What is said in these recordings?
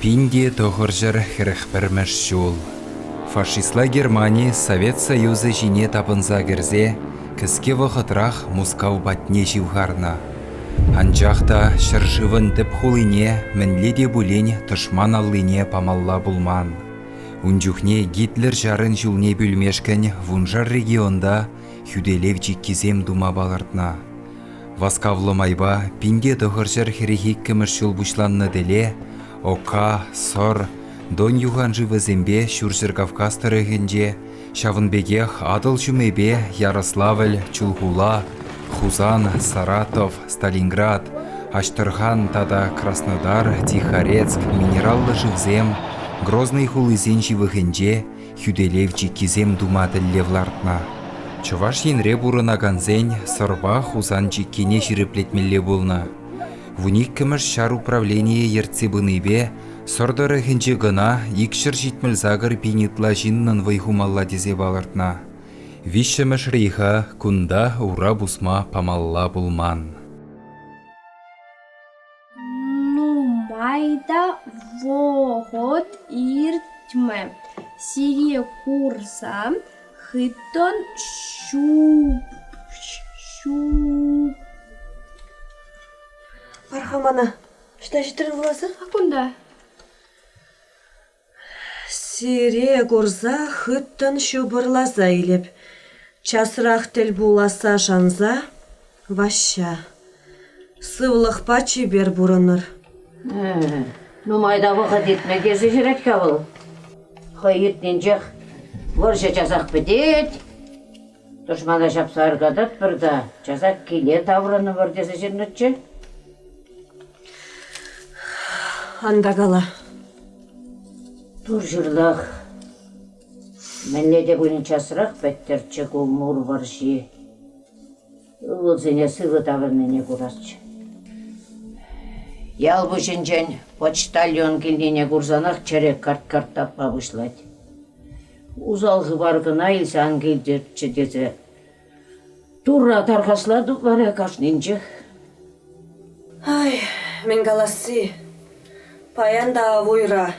1941 ҫул. Фашистла Германи Совет Союзӗ ҫине тапӑнса кӗрсе кӗске вӑхӑтрах Мускав патне ҫывхарнӑ. Анчах та ҫӗршывӑн тӗп хулине мӗнле те пулин тӑшман аллине памалла пулман. Ун чухне Гитлер ҫарӗн ҫулне пӳлмешкӗн вуншар регионта хӳтӗлев чиккисем тума палӑртнӑ. Васкавлӑ майпа 1942 ҫул пуҫланнӑ тӗле Ока, Сӑр, Дон юханшывӗсемпе Ҫурҫӗр Кавказ тӑрӑхӗнче, ҫавӑн пекех Атӑл ҫумӗпе Ярославль, Чулхула, Хусан, Саратов, Сталинград, Аҫтӑрхан тата Краснодар, Тихорецк минераллӑ шывсем Грозный хулисен ҫывӑхӗнче хӳтӗлев чиккисем тума тӗллев лартнӑ. Чӑваш Енре пурӑнакансен Сӑрпа Хусан чиккине ҫирӗплетмелле пулнӑ. Вуниккӗмӗш ҫар управленийӗ ертсе пынипе Сӑр тӑрӑхӗнче кӑна 278 пин ытла ҫыннӑн вӑй хумалла тесе палӑртнӑ. Виҫҫӗмӗш рейха кунта ура пусма памалла пулман. Нумай та вӑхӑт иртмӗ, сире курса хыттӑн ҫуп Пар-ха мана. Ӑҫта ҫитрӗн вуласа? Кунта. Сире курса хыттӑн ҫупӑрласа илӗп. Часрах тӗл пуласса шанса Ваҫҫа. Сывлӑхпа чипер пурӑнӑр. Нумай та вӑхӑт иртме килсе ҫӳрет-ха вӑл. Хӑй иртнинчех вӑрҫӑ часах пӗтет, тӑшмана ҫапса аркататпӑр та часах киле таврӑнӑпӑр тесе ҫырнӑччӗ. Ан та кала. Тур ҫырлах. Мӗнле те пулин часрах пӗттӗрччӗ ку мур вӑрҫи. Ывӑлсене сывӑ таврӑннине курасчӗ. Ял пуҫӗнчен почтальон килнине курсанах чӗре карт-карт тапма пуҫлать. Усал хыпар кӑна илсе ан килтӗрччӗ тесе Турра тархаслатӑп вара кашнинчех. Ай, мӗн каласси. Паян та ав уйра,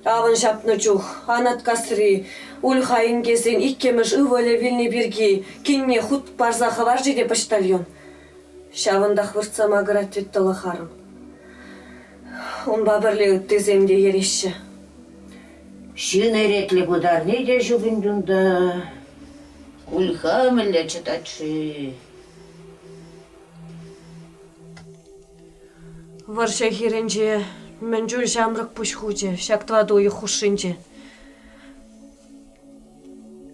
авӑн ҫапнӑ чух, Анаткасри Ульха инкесен иккӗмӗш ывӑлӗ вилни пирки кинне хут парса хӑварчӗ те почтальон. Ҫавӑнтах выртса макӑрать вӗт тӑлӑх арӑм. Унпа пӗрле ыттисем те йӗреҫҫӗ. Ҫын эреклӗ пытарни те ҫук ӗнтӗ унта. Ульха мӗнле чӑтать-ши? Вӑрҫӑ хирӗнче мӗн чуль ҫамрӑк пуҫ хучӗ ҫак тӑват уйӑх хушшинче.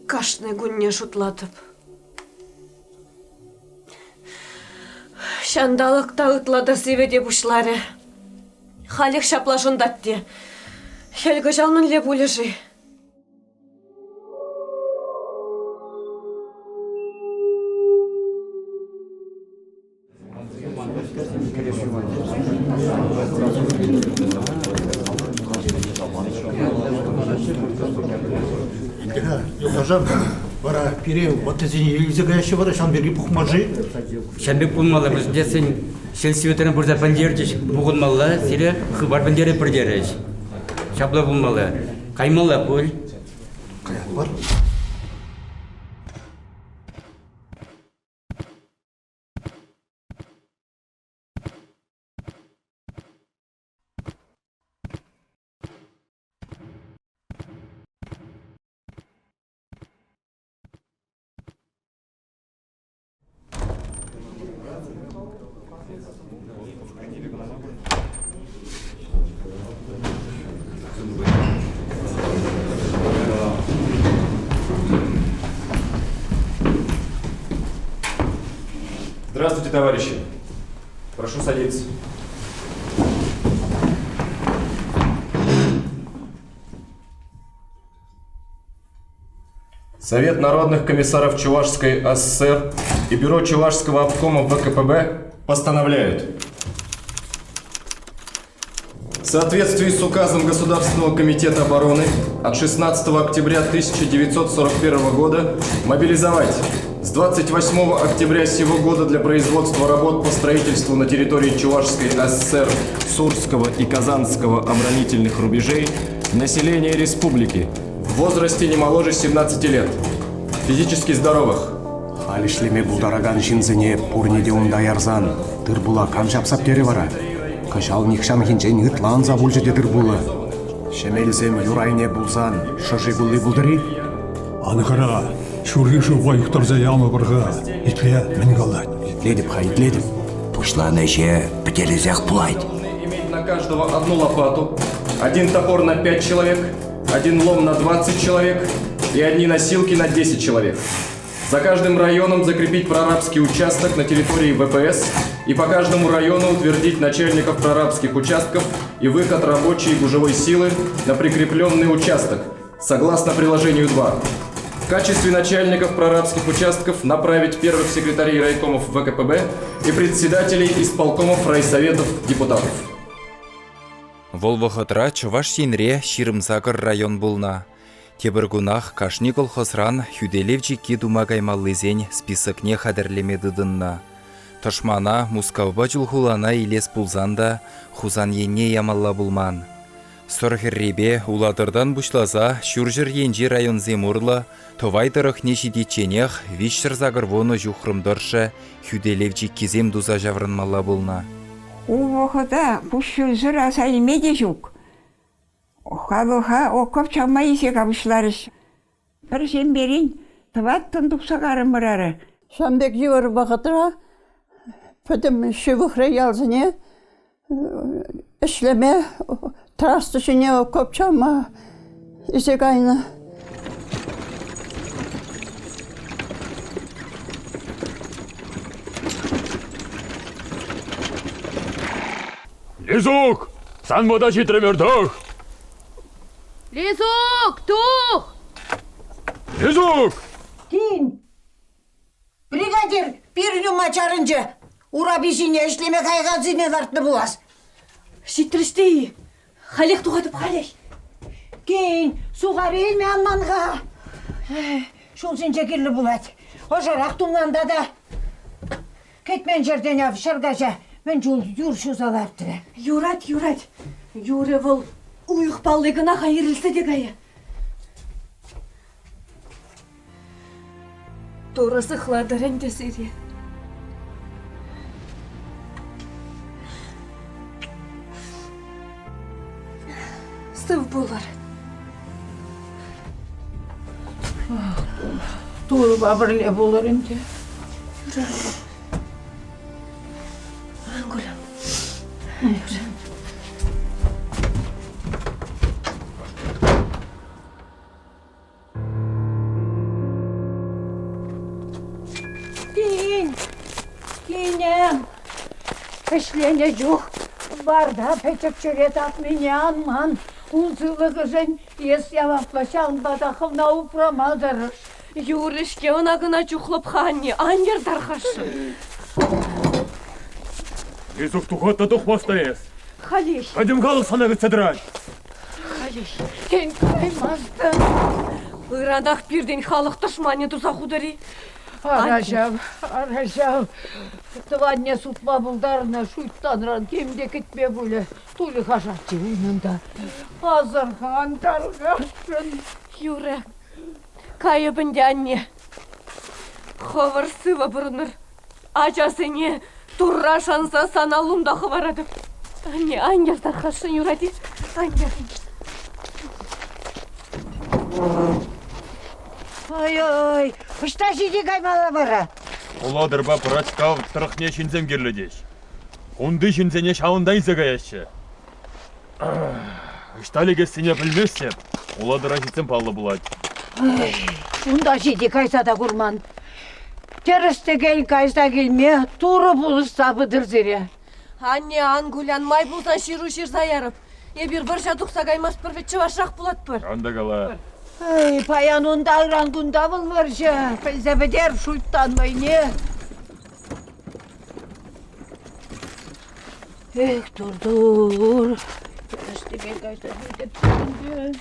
Кашни кунне шутлатӑп. Ҫанталӑк та ытла та сивӗте пуҫларӗ. Халех ҫапла шӑнтать те. Хӗл кӑҫал мӗнле пулӗ-ши? Юлташам, вара пире ваттисене илсе каяҫҫӗ вара ҫавӑн пирки пухма-ши? Ҫавӑн пек пулмалла, мӗншӗн тесен сельсоветран пырса пӗлтерчӗҫ, пухӑнмалла, сире хыпар пӗлтеретпӗр терӗҫ. Ҫапла пулмалла. Каймалла пуль. Каятпӑр. Здравствуйте, товарищи. Прошу садиться. Совет народных комиссаров Чувашской АССР и Бюро Чувашского обкома ВКПБ постановляют в соответствии с указом Государственного комитета обороны от 16 октября 1941 года мобилизовать. С 28 октября сего года для производства работ по строительству на территории Чувашской ССР Сурского и Казанского оборонительных рубежей население республики в возрасте не моложе 17 лет, физически здоровых. Халь ӗҫлеме пултаракан ҫынсене пурне те унта ярсан тыр-пула кам ҫапса пӗтерӗ вара? Кӑҫал нихҫанхинчен ытла ӑнса пулчӗ те тыр-пулӑ. Ҫӗмелсем юр айне пулсан шӑши кулли пултӑр-и? Ан хӑра, ҫурхи шывпа юхтарса ямӑпӑр-ха. Итле, мӗн калать? Итлетӗп-ха, итлетӗп. Пуҫланӑ ӗҫе пӗтересех пулать. Иметь на каждого одну лопату, один топор на пять человек, один лом на 20 человек и одни носилки на 10 человек. За каждым районом закрепить прорабский участок на территории ВПС и по каждому району утвердить начальников прорабских участков и выход рабочей и гужевой силы на прикрепленный участок, согласно приложению 2. В качестве начальников прорабских участков направить первых секретарей райкомов ВКПБ и председателей исполкомов райсоветов депутатов. Вӑл вӑхӑтра Чӑваш Енре 28 район пулнӑ. Тепӗр кунах кашни колхозран хӳтӗлев чикки тума каймаллисен списокне хатӗрлеме тытӑннӑ. Тӑшмана Мускавпа Чулхулана илес пулсан та Хусан енне ямалла пулман. Сӑр хӗррипе Улатӑртан пуҫласа ҫурҫӗр енчи районсем урлӑ Тӑвай тӑрӑхне ҫитичченех 380 ҫухрӑм тӑршшӗ хӳтӗлев чиккисем туса ҫаврӑнмалла пулнӑ. Ку вӑхӑта куҫҫульсӗр аса илме те ҫук. Халӑха окоп чавма илсе пуҫларӗҫ. Пӗр ҫемьерен тӑваттӑн тухса карӑмӑр ара. Ҫавӑн пек йывӑр вӑхӑтра пӗтӗм ҫывӑхри ялсене ӗҫлеме трасса ҫине окоп чавма илсе кайнӑ. Лисук, сан пата ҫитрӗмӗр тӑх! Лисук, тух! Лисук! Тин! Бригадир пирӗн ума чарӑнчӗ. Урапи ҫине ӗҫлеме каякансене лартнӑ пулас. Ҫитрӗҫ те-и? Халех тухатӑп, халех. Тен, сухари илме ан ман-ха. Ҫул ҫинче кирлӗ пулать. Ӑшӑрах тумлан тата. Кӗтмен ҫӗртен ав ҫӗркаҫа мӗн чул юр ҫуса лартрӗ. Юрать, юрать. Юрӗ вӑл уйӑх палли кӑна-ха ирӗлсе те кайӗ. Турӑ сыхлатӑр ӗнтӗ сире. Сыв пулӑр. Турӑпа пӗрле пулӑр ӗнтӗ. Ан кулян. Кин, кинӗм, ӗҫленӗ чух варта пӗчӗк чӗре тапнине ан ман. Ун сывлӑхӗшӗн эс яваплӑ, ҫавӑнпа та хӑвна упрама тӑрӑш. Юрӗ-ҫке, ӑна-кӑна чухлӑп-ха, анне, ан йӗр тархасшӑн. Лисук тухать та тухмасть та эс. Халех. Пӗтӗм халӑх сана кӗтсе тӑрать. Халех. Тен, каймастӑн. Ыранах пиртен халӑх тӑшманӗ туса хутӑр-и? Ара ҫав, ара ҫав. Тӑванне сутма пултарнӑ шуйттанран тем те кӗтме пулӗ. Тулӗ хашатчӗ унӑн та. Асӑрхан, тархасшӑн. Юрӗ. Кайӑп ӗнтӗ, анне. Хӑвӑр сывӑ пурӑнӑр. Ачасене Турра шанса сан аллунта хӑваратӑп. Анне, ан йӗр тархасшӑн юрать-и? Ан йӗр. Ой-ой, ӑҫта ҫити каймалла вара? Улатӑрпа Пӑрачкав тӑрӑхне ҫынсем кирлӗ теҫ. Унти ҫынсене ҫавӑнта илсе каяҫҫӗ. Ӑҫта лекессине пӗлместӗп, Улатӑра ҫитсен паллӑ пулать. Унта ҫити кайса та курман. Тӗрӗс-тӗкел кайса килме Турӑ пулӑшса пытӑр сире. Анне, ан кулян, май пулсан ҫыру ҫырса ярӑп. Эпир вӑрҫа тухса каймастпӑр вӗт, чӑвашрах пулатпӑр. Ан та кала. Эй, паян унта, ыран кунта вӑл вӑрҫӑ. Пӗлсе пӗтер шуйттан вӑйне. Эх, тур-тур, тӗрӗс-тӗкел кайса ҫитӗп ӗнтӗ.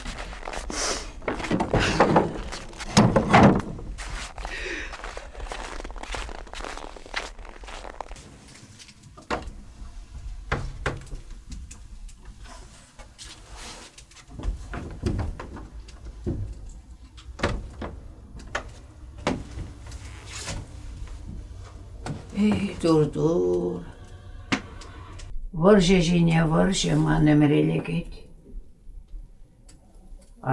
Эй, тур-тур. Вӑрҫӑ ҫине вӑрҫӑ ман ӗмӗре лекет.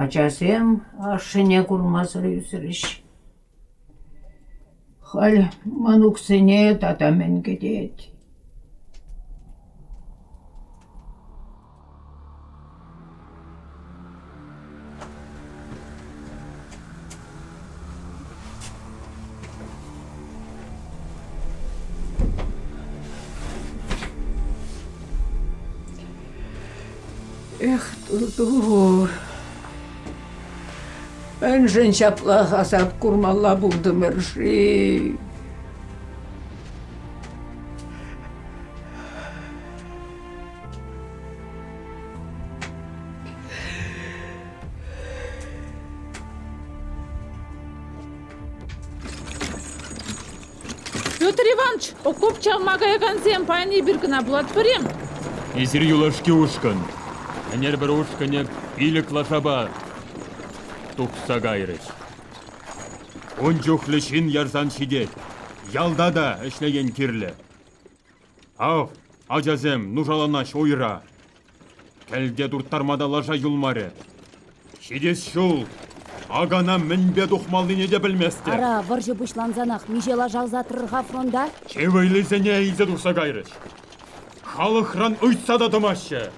Ачасем ашшӗне курмасӑр ӳсрӗҫ. Халь мӑнуксене тата мӗн кӗтет? Эх, тур-тур! Мӗншӗн ҫаплах асап курмалла пултӑмӑр-ши? Петр Иванович, окоп чавма каякансем паян эпир кӑна пулатпӑр-им? Эсир юлашки ушкӑн. Ӗнер пӗр ушкӑнӗ пилӗк лашапа тухса кайрӗҫ. Ун чухлӗ ҫын ярсан ҫитет. Ялта та ӗҫлекен кирлӗ. Ав, ачасем нушаланаҫ уйра. Кӗлте турттарма та лаша юлмарӗ. Ҫитес ҫул акана мӗнпе тухмаллине те пӗлместӗп. Ара, вӑрҫӑ пуҫлансанах миҫе лаша ӑсатрӑр-ха фронта? Чи вӑйлисене илсе тухса кайрӗҫ. Халӑхран ыйтса та тӑмаҫҫӗ.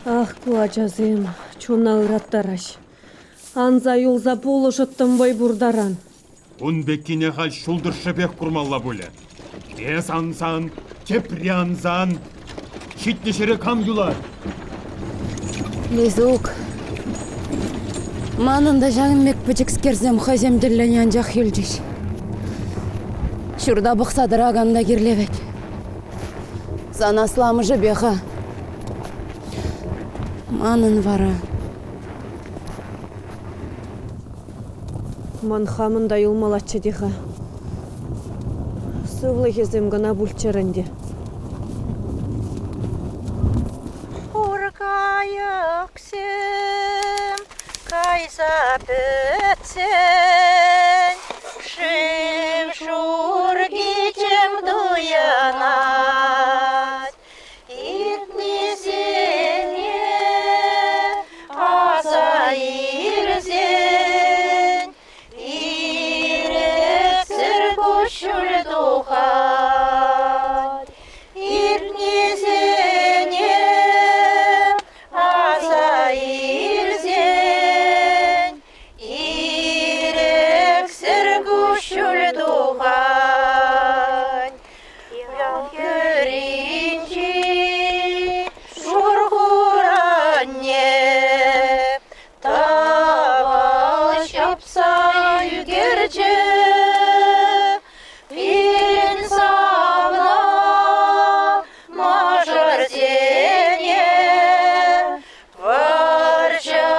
Ах, ку ачасем чуна ыраттараҫ. Анса юлса пулӑшӑттӑм вӑй пур таран. Ун пеккине халь ҫул тӑршшӗпех курмалла пулӗ. Эс ансан, тепри ансан, ҫитнӗ ҫӗре кам юлать? Лизук, манӑн та ҫакӑн пек пӗчӗкскерсем хӑйсем тӗллӗн анчах юлчӗҫ. Ҫурта пӑхса тӑракан та кирлӗ вӗт. Сан асламӑшӗпе-ха. Манӑн вара. Ман хамӑн та юлмаллаччӗ те-ха. Сывлӑхӗсем кӑна пулччӑр ӗнтӗ. Хуркайӑксем кайса пӗтсен, шыв-шур кичем туйӑнать. Иртнисене аса илсен, ирӗксӗр куҫҫуль тухать. Иртнисене аса илсен, ирӗксӗр куҫҫуль тухать. Ял хӗрринчи шур хуранне тӑвал ҫапса ӳкерчӗ. Пирӗн савнӑ мӑшӑрсене вӑрҫӑ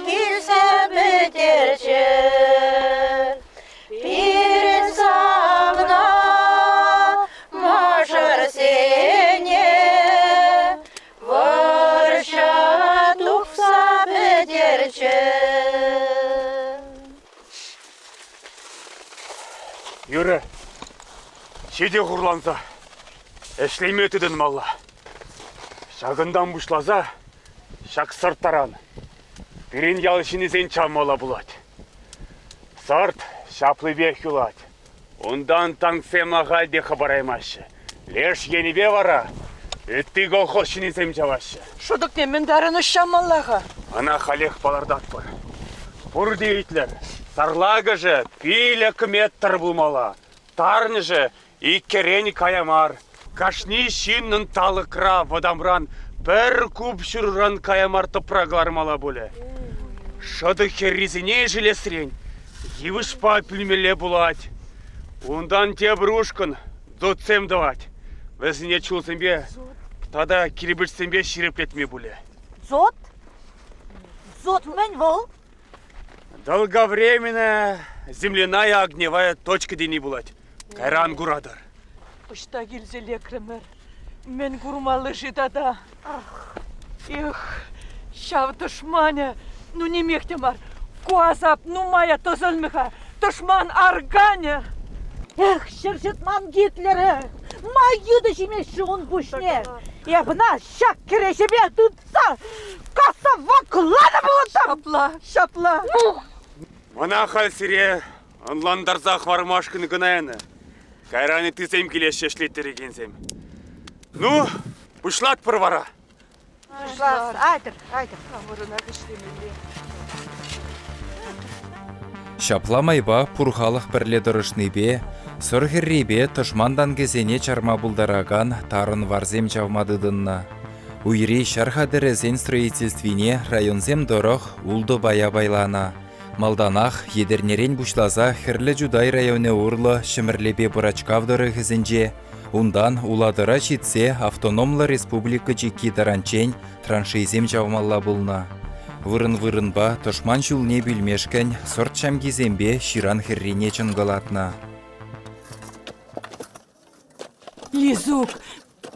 килсе пӗтерчӗ. Пирӗн савнӑ мӑшӑрсене вӑрҫӑ тухса пӗтерчӗ. Юрӗ, ҫитӗ хурланса, ӗҫлеме тытӑнмалла. Ҫакӑнтан пуҫласа ҫак сӑрт таран пирӗн ял ҫыннисен чавмалла пулать. Сӑрт ҫаплипех юлать. Унтан танксем ахаль те хӑпараймаҫҫӗ. Леш енӗпе вара ытти колхоз ҫыннисем чаваҫҫӗ. Шӑтӑкне мӗн тарӑнӑш чавмалла-ха? Ӑна халех палӑртатпӑр. Пурте итлӗр. Сарлакӑшӗ 5 метр пулмалла. Тарӑнӑшӗ иккӗрен кая мар. Кашни ҫыннӑн талӑкра вӑтамран пӗр куб ҫурӑран кая мар тӑпра кӑлармалла пулӗ. Шӑтӑк хӗррисене ишӗлесрен йывӑҫпа пӳлмелле пулать. Унтан тепӗр ушкӑн дотсем тӑвать. Вӗсене чулсемпе тата кирпӗчсемпе ҫирӗплетме пулӗ. Дзот? Дзот мӗн вӑл? Долговременная земляная огневая точка тени пулать. Кайран куратӑр. Ӑҫта килсе лекрӗмӗр? Мӗн курмалли-ши тата? Ах, эх, ҫав тӑшманӗ, ну нимех те мар. Ку асап нумая тӑсӑлмӗ-ха. Тӑшман арканӗ. Эх, ҫӗр ҫӑтман Гитлерӗ! Ма йытӑ ҫимест-ши ун пуҫне? Эп ӑна ҫак кӗреҫепе тытса касса вакланӑ пулӑттӑм! Ҫапла, ҫапла. Мана халь сире ӑнлантарса хӑвармашкӑн кӑна янӑ. Кайран ыттисем килеҫҫӗ ӗҫлеттерекенсем. Ну, пуҫлатпӑр вара. Пуҫлас. Айтӑр, айтӑр. Хамӑрӑнах ӗҫлемелле. Ҫапла майпа пур халӑх пӗрле тӑрӑшнипе Сӑр хӗррипе тӑшман танкӗсене чарма пултаракан тарӑн варсем чавма тытӑннӑ. Уйри ҫар хатӗрӗсен строительствине районсем тӑрӑх ултӑ пая пайланӑ. Малтанах Етӗрнерен пуҫласа Хӗрлӗ Чутай районӗ урлӑ Ҫӗмӗрлепе Пӑрачкав тӑрӑхӗсенче, унтан Улатӑра ҫитсе автономлӑ республика чикки таранччен траншейсем чавмалла пулнӑ. Вырӑн-вырӑнпа тӑшман ҫулне пӳлмешкӗн сӑрт ҫамкисемпе ҫыран хӗррине чӑнкӑлатнӑ. Лизук,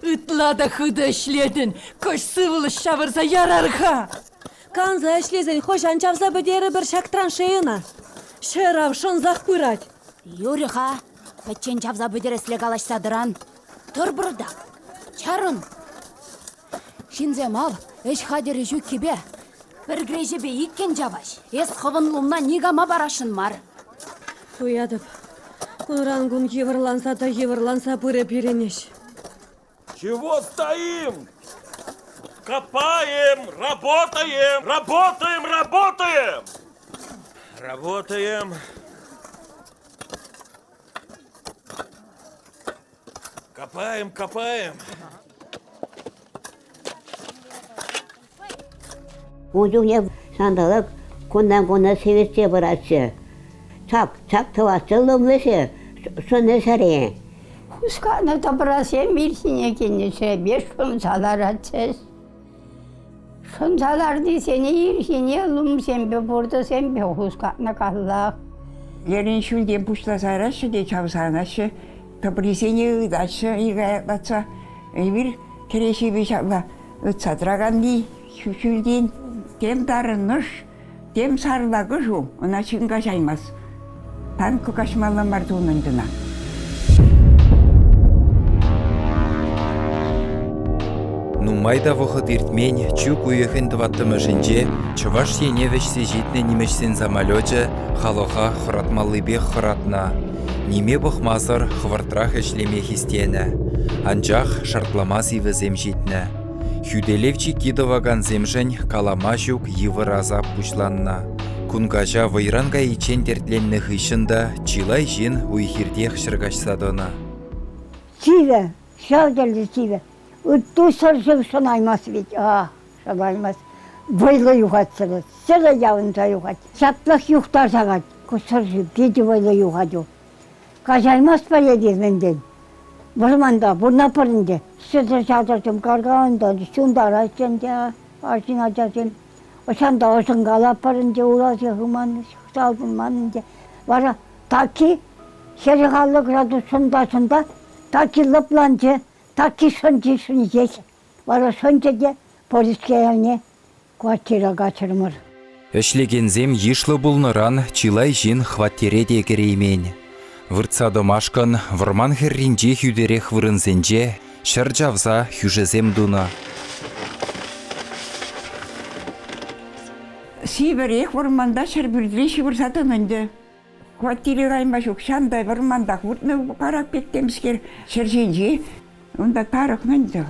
ытла та хытӑ ӗҫлетӗн, кӑҫ сывлӑш ҫавӑрса ярар-ха! Канса ӗҫлесен хӑҫан чавса пӗтерӗпӗр ҫак траншейӑна? Ҫӗр ав шӑнсах пырать. Юрӗ-ха, пӗччен чавса пӗтересле калаҫса тӑран. Тӑр пӑртак, чарӑн. Ҫынсем ав ӗҫ хатӗрӗ ҫуккипе пӗр кӗреҫепе иккӗн чаваҫ. Эс хӑвӑн лумна никама парасшӑн мар. Туятӑп, кунран-кун йывӑрланса та йывӑрланса пырӗ пирӗн ӗҫ. Чего стоим? Копаем, работаем, работаем, работаем! Работаем. Копаем, копаем. Ун чухне ҫанталӑк кунтан-куна сивӗтсе пыратчӗ. Чак-чак тӑватчӗ лӑмлӑхӗ шӑннӑ ҫӗре. Хусканӑ тӑпрасем ирхине килнӗ ҫӗрпе шӑнса ларатчӗҫ. Шӑнса ларнисене ирхине лумсемпе пуртӑсемпе хускатнӑ каллах. Лерен ҫӳлтен пуҫласа яраҫҫӗ те чавса анаҫҫӗ, тӑприсене ыйтаҫҫӗ ыйкаятлатса. Эпир кӗреҫепе ҫапла ытса тӑраканни ҫӳлтен тем тарӑнӑш, тем сарлакӑш у, ӑна ҫын каҫаймасть. Танкӑ каҫмалла мар тунӑ ӗнтӗ ӑна. Нумай та вӑхӑт иртмен чӳк уйӑхӗн тӑваттӑмӗшӗнче Чӑваш Ене вӗҫсе ҫитнӗ нимӗҫсен самолечӗ халӑха хӑратмаллипех хӑратнӑ. Ниме пӑхмасӑр хӑвӑртрах ӗҫлеме хистенӗ. Анчах шартлама сивӗсем ҫитнӗ. Хӳтӗлев чикки тӑвакансемшӗн калама ҫук йывӑр асап пуҫланнӑ. Кун каҫа вӑйран кайиччен тертленнӗ хыҫҫӑн та чылай ҫын уй-хиртех ҫӗр каҫса тӑнӑ. Сивӗ, ҫав тӗрлӗ сивӗ. Ытту ҫӗршыв шӑнаймасть вӗт, ах, шӑнаймасть. Вӑйлӑ юхать сӗрӗ, сӗрӗ явӑнса юхать. Ҫаплах юхтарса кать. Ку ҫӗршыв питӗ вӑйлӑ юхать. Каҫаймастпӑр эпир мӗнтен. Вӑрманта пурӑнатпӑр ӗнтӗ. Ҫӗтӗр-ҫатӑрсем каркаланса ҫунтараҫҫӗ ӗнтӗ арҫын ачасем. Ӑҫтан ӑшӑнкалатпӑр ӗнтӗ, урасем хыман, салтӑнман ӗнтӗ. Вара такки 40-50 градус шӑнта-шӑнта такки лӑпланчӗ, такки шӑнчӗ шӑнчех. Вара шӑнчӗ те Полиски ялне квартира каҫрӑмӑр. Ӗҫлекенсем йышлӑ пулнӑран чылай ҫын хваттере те кӗреймен. Выртса тӑмашкӑн вӑрман хӗрринчи хӳтӗрех вырӑнсенче ҫӗр чавса хӳшӗсем тунӑ. Сивӗрех вӑрманта ҫӗрпӳртре ҫывӑрса тӑнӑ ӗнтӗ. Хваттере кайма ҫук, ҫантай вӑрмантах выртнӑ барак пек темскер ҫӗр ҫинче. Унта тарӑхнӑ ӗнтӗ.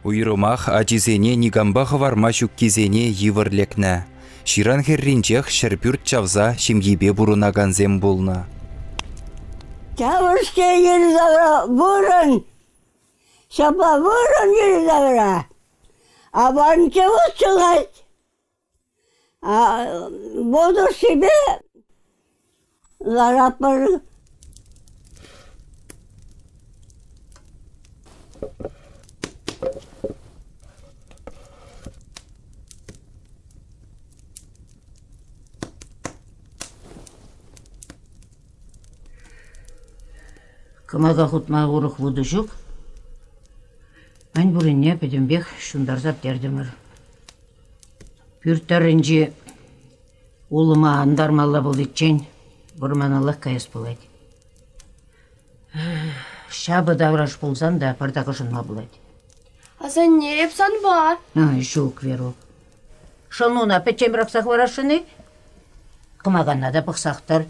Уйрӑмах ачисене никампа хӑварма ҫуккисене йывӑр лекнӗ. Ҫыран хӗрринчех ҫӗрпӳрт чавса ҫемйипе пурӑнакансем пулнӑ. Чавӑшке йӗри-тавра вырӑн, ҫапла вырӑн йӗри-тавра. Аванччӗ вӑт ҫӑлать. Вӑтӑршшипе ларатпӑр. Кӑмака хутма урӑх вутӑ ҫук. Мӗн пуррине пӗтӗмпех ҫунтарса пӗтертӗмӗр. Пӳрт тӑрринчи улӑма антармалла пуличчен вӑрманаллах каяс пулать. Ҫапӑ тавраш пулсан та пӑртак ӑшӑнма пулать. Асанне, эп санпа. Ай, ҫук, Верук. Шӑллуна пӗччен пӑрахса хӑварасшӑн-и? Кӑмакана та пӑхсах тӑр.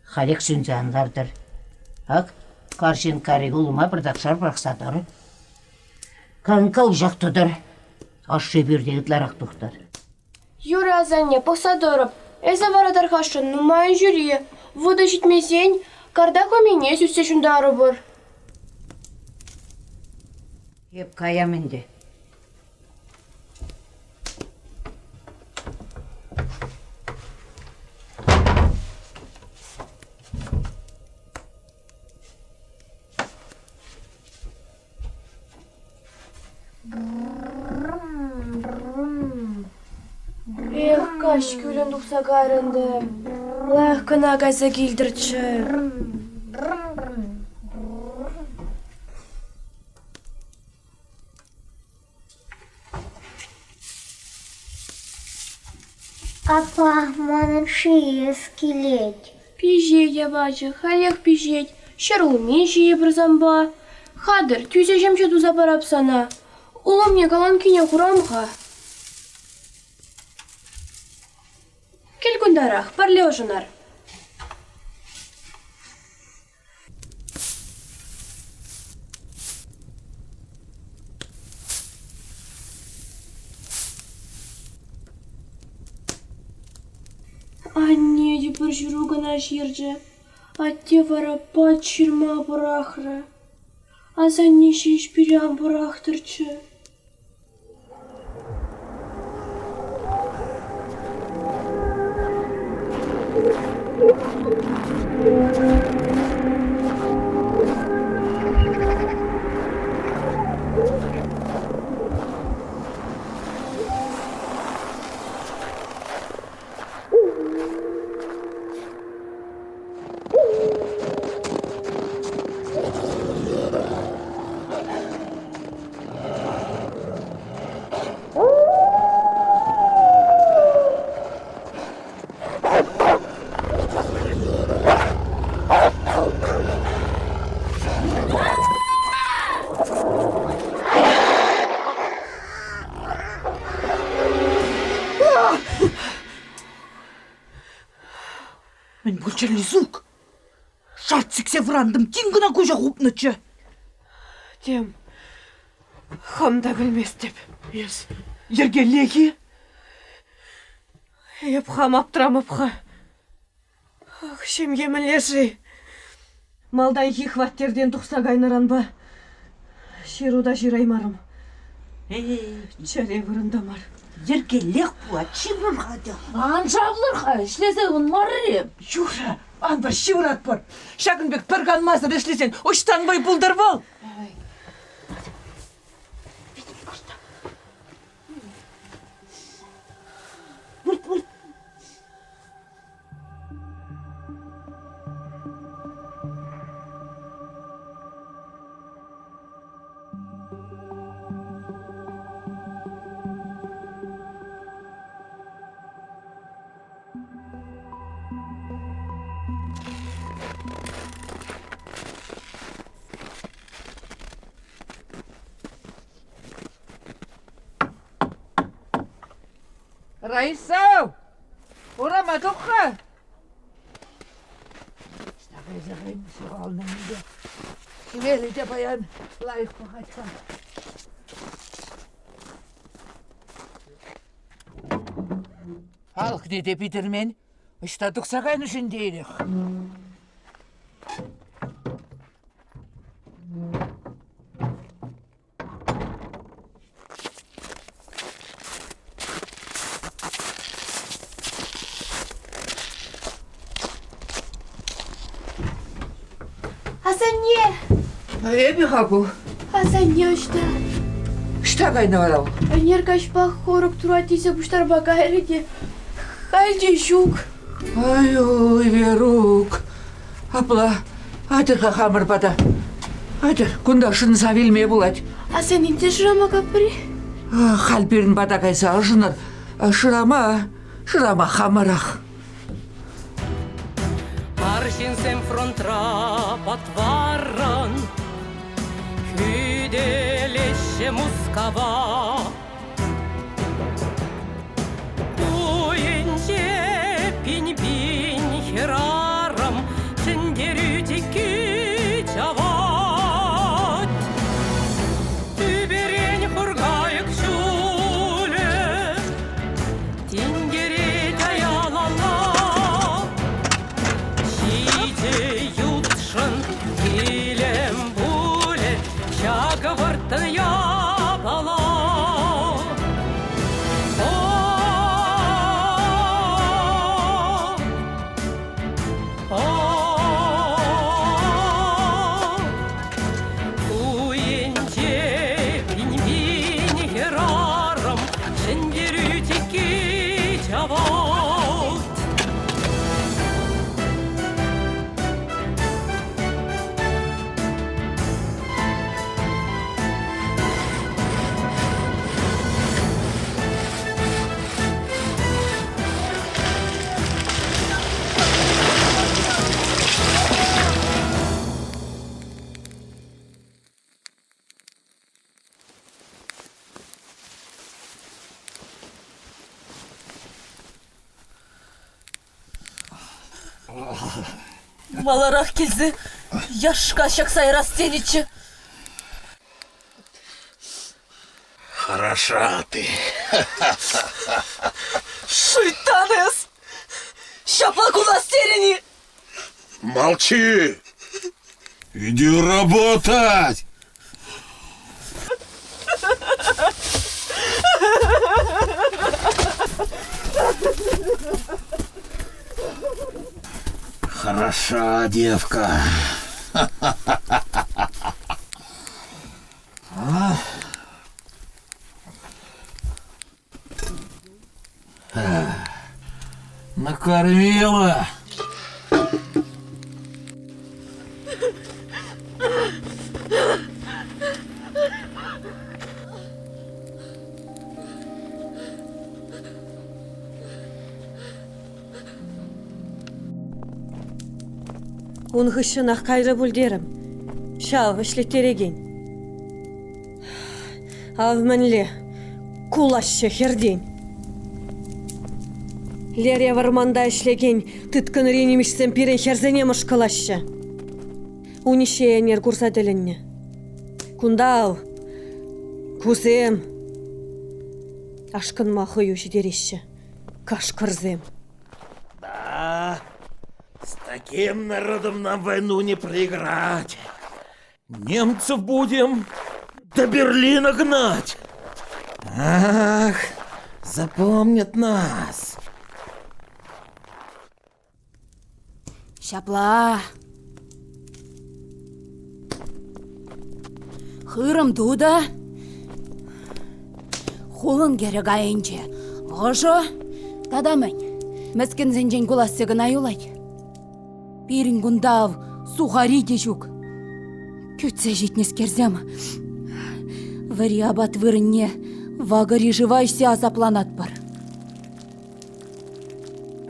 Халех сӳнсе ан лартӑр. Ак, карҫинккари улӑма пӑртакшар пӑрахса тӑр. Канка уҫах тӑтӑр. Ӑшши пӳрте ытларах тухтӑр. Юрӗ, асанне, пӑхса тӑрӑп. Эсӗ вара тархасшӑн нумайӑн ҫӳре. Вутӑ ҫитмесен карта хӑмине сӳтсе ҫунтарӑпӑр. Эп каям ӗнтӗ. Эх, каҫ кӳлӗм тухса кайрӗ ӗнтӗ. Лайӑх кӑна кайса килтӗрччӗ. Апла манӑн ҫиес килет. Пиҫет апачӗ, халех пиҫет. Ҫӗрулми ҫийӗпӗр санпа. Хатӗр, тӳсе ҫемҫе туса парап сана. Улӑмне каланкине хурам-ха. Кил кунтарах, пӗрле ӑшӑнар. Анне те пӗр ҫыру кӑна ҫырчӗ, атте вара пач ҫырма пӑрахрӗ. Асанне ҫеҫ пире ан пӑрахтӑрччӗ. Мӗн пулчӗ, Лисук? Шарт сиксе вӑрантӑм, тин кӑна куҫа хупнӑччӗ. Тем, хам та пӗлместӗп. Эс йӗркеллех-и? Эп хам аптрамӑп-ха. Ах, ҫемье мӗнле-ши? Малтанхи хваттертен тухса кайнӑранпа ҫыру та ҫыраймарӑм. Чӗре вырӑнта мар. Йӗркеллех пулать, ҫывӑр-ха те. Ан шавлӑр-ха, ӗҫлесе ывӑнмарӑр-и? Юра, ан пар, ҫывӑратпӑр. Ҫакӑн пек пӗр канмасӑр ӗҫлесен ӑҫтан вӑй пултӑр вӑл? Вырт, вырт. Раиса! Урама тух-ха! Ҫухалнӑ ӗнтӗ. Хӗвелӗ те паян лайӑх пӑхать-ха. Алӑкне те питӗрмен. Ӑҫта тухса кайнӑ-ши ӗнтӗ ирех? Асанне! Эпӗ-ха ку. Асанне ӑҫта? Ӑҫта кайнӑ вара вӑл? Ӗнер каҫпа хорӑк турат тесе пуҫтарма кайрӗ те халь те ҫук. Ай-ой, Верук, Апла, атьӑр-ха хамӑр пата. Атьӑр, кунта шӑнса вилме пулать. Асанне те шырама капри? Халь пирӗн пата кайса ӑшӑнӑр. Шырама, шырама хамӑрах. Арҫынсем фронтра патваррӑн хӳтӗлеҫҫӗ Мускава. Ку енче пин-пин хӗрарӑм ҫӗнтерӳ чикки чавать. Тӳперен хуркайӑк ҫулӗ тинкерет аялалла. Ҫичӗ ютшӑн вилӗм пулӗ ҫакӑ вӑрттӑн япала. Ку енче пин-пин хӗрарӑм ҫӗнтерӳ чикки чавать. Маларах килсе яшка ҫакса ярас тенӗччӗ. Хороша ты. Шуйттан эс! Ҫапла кулас терӗн-и? Молчи! Иди работать! Хороша девка. Накормила. Ун хыҫҫӑнах кайрӗ пуль терӗм. Ҫав ӗҫлеттерекен. Ав мӗнле кулаҫҫӗ хӗртен. Лере вӑрманта ӗҫлекен тыткӑнри нимӗҫсем пирӗн хӗрсене мӑшкӑлаҫҫӗ. Униҫҫе ӗнер курса тӗлӗннӗ. Кунта ав кусем ашкӑнма хӑю ҫитереҫҫӗ кашкӑрсем. Да, с таким народом нам войну не проиграть. Немцев будем до Берлина гнать. Ах, запомнят нас. Ҫапла. Хырӑм тутӑ. Хулӑн кӗрӗк айӗнче ӑшӑ тата мӗн? Мӗскӗнсенчен куласси кӑна юлать. Пирӗн кунта ав сухари те ҫук. Кӳтсе ҫитнӗскерсем вӗри апат вырӑнне вакӑри шыва ӗҫсе асапланатпӑр.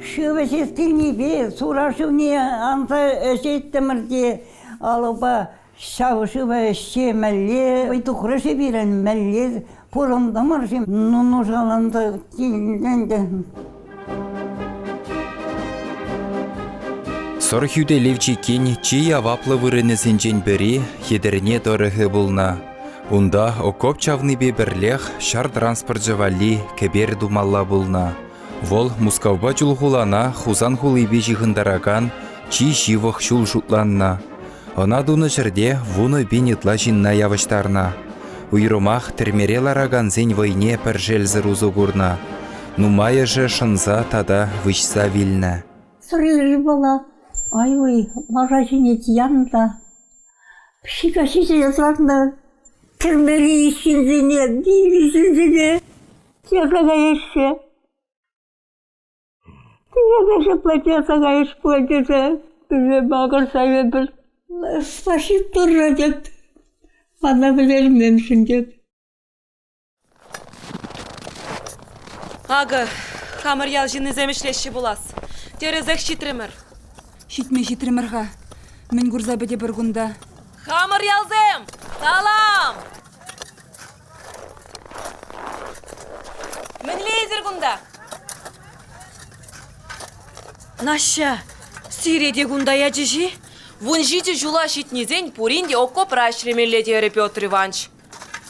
Шыв ӗҫес килнипе сура шывне анса ӗҫеттӗмӗр те алӑпа ҫав шыва ӗҫсе мӗнле тухрӗ-ши пирӗн, мӗнле пурӑнтӑмӑр-ши? Ну, нушаланса килнӗ ӗнтӗ. Сӑр хӳтӗлев чиккин чи яваплӑ вырӑнӗсенчен пӗри Етӗрне тӑрӑхӗ пулнӑ. Унта окоп чавнипе пӗрлех ҫар транспорчӗ валли кӗпер тумалла пулнӑ. Вӑл Мускавпа Чулхулана Хусан хулипе ҫыхӑнтаракан чи ҫывӑх ҫул шутланнӑ. Ӑна тунӑ ҫӗрте 10 000 ытла ҫынна явӑҫтарнӑ. Уйрӑмах тӗрмере ларакансен вӑйне пӗр шелсӗр усӑ курнӑ. Нумайӑшӗ шӑнса тата выҫса вилнӗ. Сӑрри вӑла ай-уй лаша ҫине янӑ та ҫика ҫисе тӑратнӑ тӗрмери ҫынсене, вилнӗ ҫынсене ярса каяҫҫӗ. Ҫапла ярса каяс пулать тесе пӳрте макӑрса эпир Спасибо Турра тет. Мана вӗлерменшӗн тет. Акӑ, хамӑр ял ҫыннисем ӗҫлеҫҫӗ пулас. Тӗрӗсех ҫитрӗмӗр. Ҫитме ҫитрӗмӗр-ха. Мӗн курса пӗтӗпӗр кунта? Хамӑр ялсем! Салам! Мӗнле эсир кунта? Наҫҫа, сире те кунта ячӗҫ-и? 17 ҫула ҫитнисен пурин те окопра ӗҫлемелле терӗ Петр Иванович.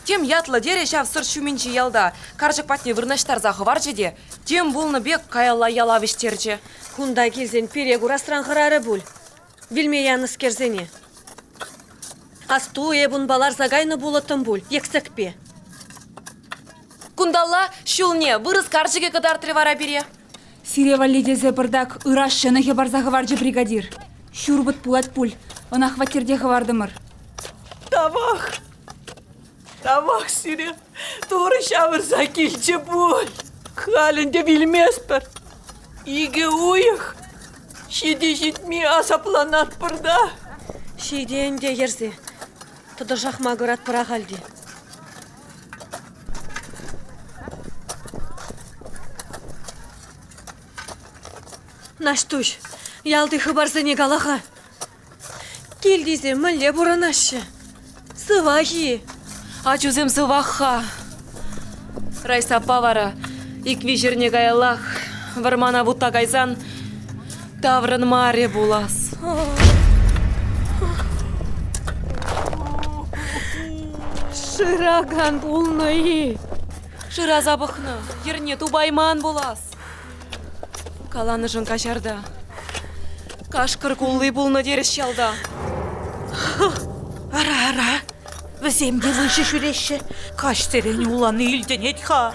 Тем ятлӑ терӗ ҫав сӑрт ҫумӗнчи ялта, карчӑк патне вырнаҫтарса хӑварчӗ те тем пулнӑ пек каялла яла вӗҫтерчӗ. Кунта килсен пире курасран хӑрарӗ пуль, вилме янӑскерсене. Асту, эп унпа ларса кайнӑ пулӑттӑм пуль, йӗксӗкпе. Кунталла ҫулне вырӑс карчӑкӗ кӑтартрӗ вара пире. Сире валли тесе пӑртак ыраш ҫӑнӑхӗ парса хӑварчӗ бригадир. Ҫурпӑт пулать пуль, ӑна хваттерте хӑвартӑмӑр. Тавах! Тавах сире! Турӑ ҫавӑрса килчӗ пуль. Халь ӗнтӗ вилместпӗр. Икӗ уйӑх ҫити-ҫитми асапланатпӑр та. Ҫитӗ ӗнтӗ йӗрсе. Тӑтӑшах макӑратпӑр ахаль те. Наҫтуҫ, ялти хыпарсене кала-ха. Килтисем мӗнле пурӑнаҫҫӗ? Сывах-и? Ачусем сывах-ха. Райса аппа вара ик-виҫ эрне каяллах вӑрмана вутта кайсан таврӑнмарӗ пулас. Шыракан пулнӑ-и? Шыраса пӑхнӑ, йӗрне тупайман пулас. Каланӑшӑн каҫарта. Кашкӑр кулли пулнӑ терӗҫ ялта. Ара, ара, вӗсем те выҫӑ ҫӳреҫҫӗ. Каҫсерен улани илтӗнет-ха.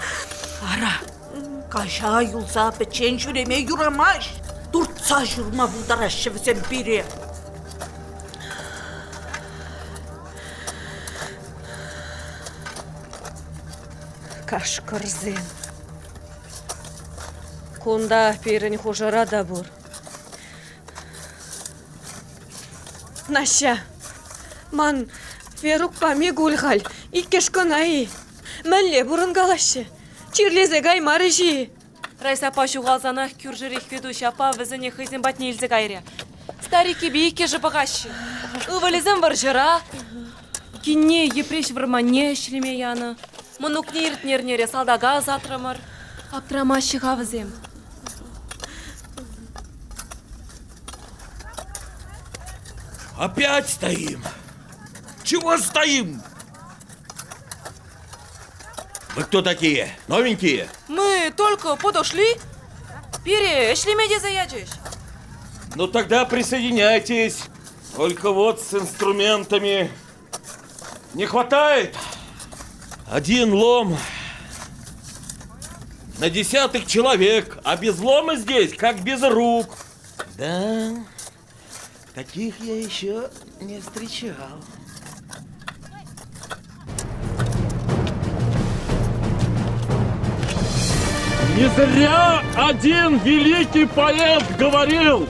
Ара, каҫа юлса пӗччен ҫӳреме юрамасть. Туртса ҫурма пултараҫҫӗ вӗсем пире. Кашкӑрсем. Кунта пирӗн хушӑра та пур. Наҫҫа, ман Верукпа Микуль халь иккӗш кӑна-и? Мӗнле пурӑнкалаҫҫӗ? Чирлесе каймарӗҫ-и? Райса аппа ҫухалсанах кӳршӗри Хветуҫ аппа вӗсене хӑйсем патне илсе кайрӗ. Стариккипе иккӗшӗ пӑхаҫҫӗ. Ывӑлӗсем вӑрҫӑра. Кинне Йӗпреҫ вӑрманне ӗҫлеме янӑ. Мӑнукне иртнӗ эрнере салтака ӑсатрӑмӑр. Аптрамаҫҫӗ-ха вӗсем. Опять стоим! Чего стоим? Вы кто такие? Новенькие? Мы только подошли. Пире ӗҫлеме тесе ячӗҫ. Ну тогда присоединяйтесь. Только вот с инструментами не хватает. Один лом на десятых человек, а без лома здесь, как без рук. Да, таких я еще не встречал. Не зря один великий поэт говорил,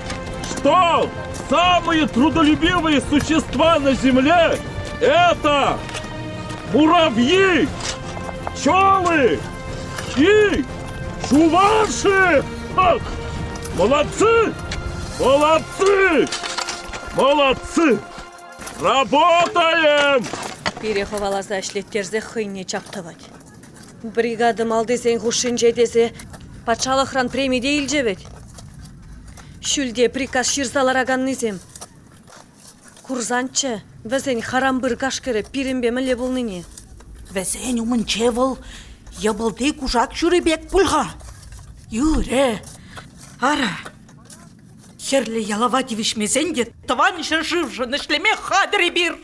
что самые трудолюбивые существа на Земле – это муравьи, пчелы и чуваши! Ах, молодцы! Молодцы! Молодцы! Работаем! Пире хӑваласа ӗҫлеттерсе хӑйне чап тӑвать. Бригада малтисен хушшинче тесе патшалӑхран преми те илчӗ вӗт. Ҫӳлте приказ ҫырса лараканнисем. Курсанччӗ вӗсен харампыр кашкӑрӗ пирӗнпе мӗнле пулнине. Вӗсен умӗнче вӑл йӑпӑлти кушак ҫури пек пуль-ха. Юрӗ. Ара, хӗрлӗ ялава тивӗҫмесен те тӑван ҫӗршывшӑн ӗҫлеме хатӗр эпир.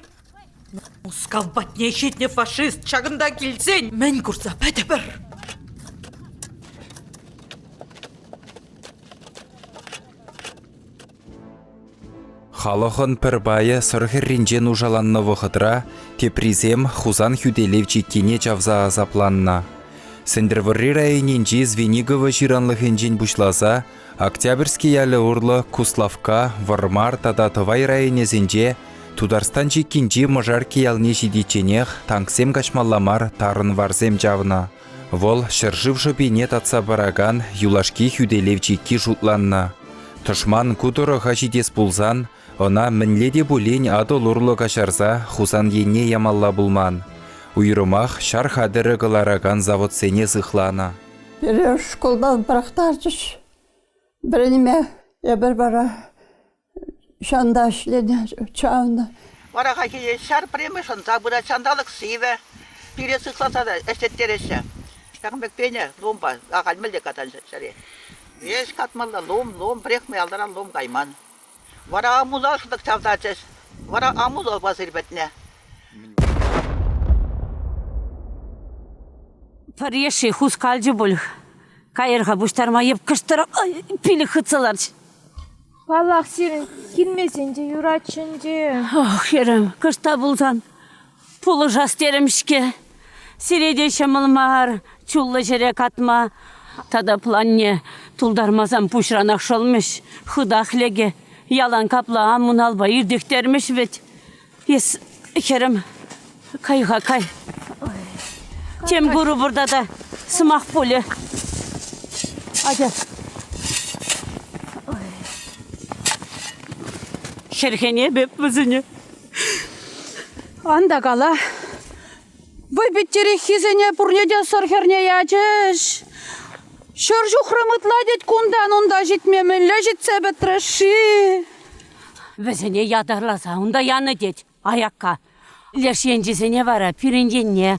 Мускав патне ҫитнӗ фашист ҫакӑнта килсен мӗн курса пӗтӗпӗр? Халӑхӑн пӗр пайӗ Сӑр хӗрринче нушаланнӑ вӑхӑтра теприсем Хусан хӳтӗлев чиккине чавса асапланнӑ. Сӗнтӗрвӑрри районӗнчи Звенигово ҫыранлӑхӗнчен пуҫласа Октябрьски ялӗ урлӑ Куславкка, Вӑрмар тата Тӑвай районӗсенче Тутарстан чиккинчи Мӑшаркки ялне ҫитичченех танксем каҫмалла мар тарӑн варсем чавнӑ. Вӑл ҫӗршыв шӑпине татса паракан юлашки хӳтӗлев чикки шутланнӑ. Тӑшман ку тӑрӑха ҫитес пулсан ӑна мӗнле те пулин Атӑл урлӑ каҫарса Хусан енне ямалла пулман. Уйрӑмах ҫар хатӗрӗ кӑларакан заводсене сыхланӑ. Пире шкултан пӑрахтарчӗҫ вӗренме. Эпир вара ҫанта ӗҫленӗ, чавнӑ. Вара хайхи ҫар премӗ шӑнса пырать, ҫанталӑк сивӗ. Пире сыхласа та ӗҫлеттереҫҫӗ. Ҫакӑн пек пенӗ лумпа, ахаль мӗнле катан ҫӗре. Ӗҫ катмалла, лум, лум, пӗрех ялтӑран лум кайман. Вара амула шӑтӑк чавтарчӗҫ. Вара амулалпа сирпӗтнӗ. Пӗр йышши хускалчӗ пуль. Кайӑр-ха пуҫтарма эп кӑштӑрах пилӗк хытса ларчӗ. Паллах, сирӗн килмесен те юратчӗ ӗнтӗ. Ох, хӗрӗм, кӑшт та пулсан пулӑшас терӗм-ҫке. Сире те ҫӑмӑл мар чуллӑ ҫӗре катма. Тата планне тултармасан пуҫранах шӑлмӗҫ, хытах лекӗ. Ялан капла амуналпа иртӗхтермӗҫ вӗт. Эс, хӗрӗм, кай-ха, кай. Тем курӑпӑр тата, сӑмах пулӗ. Атя. Хӗрхенеп эп вӗсене. Ан та кала. Вӑйпиттереххисене пурне те сӑр хӗрне ячӗҫ. Ҫӗр ҫухрӑм ытла тет кунтан унта ҫитме мӗнле ҫитсе пӗтрӗ-ши? Вӗсене ятарласа унта янӑ тет аякка. Леш енчисене вара пирӗн енне.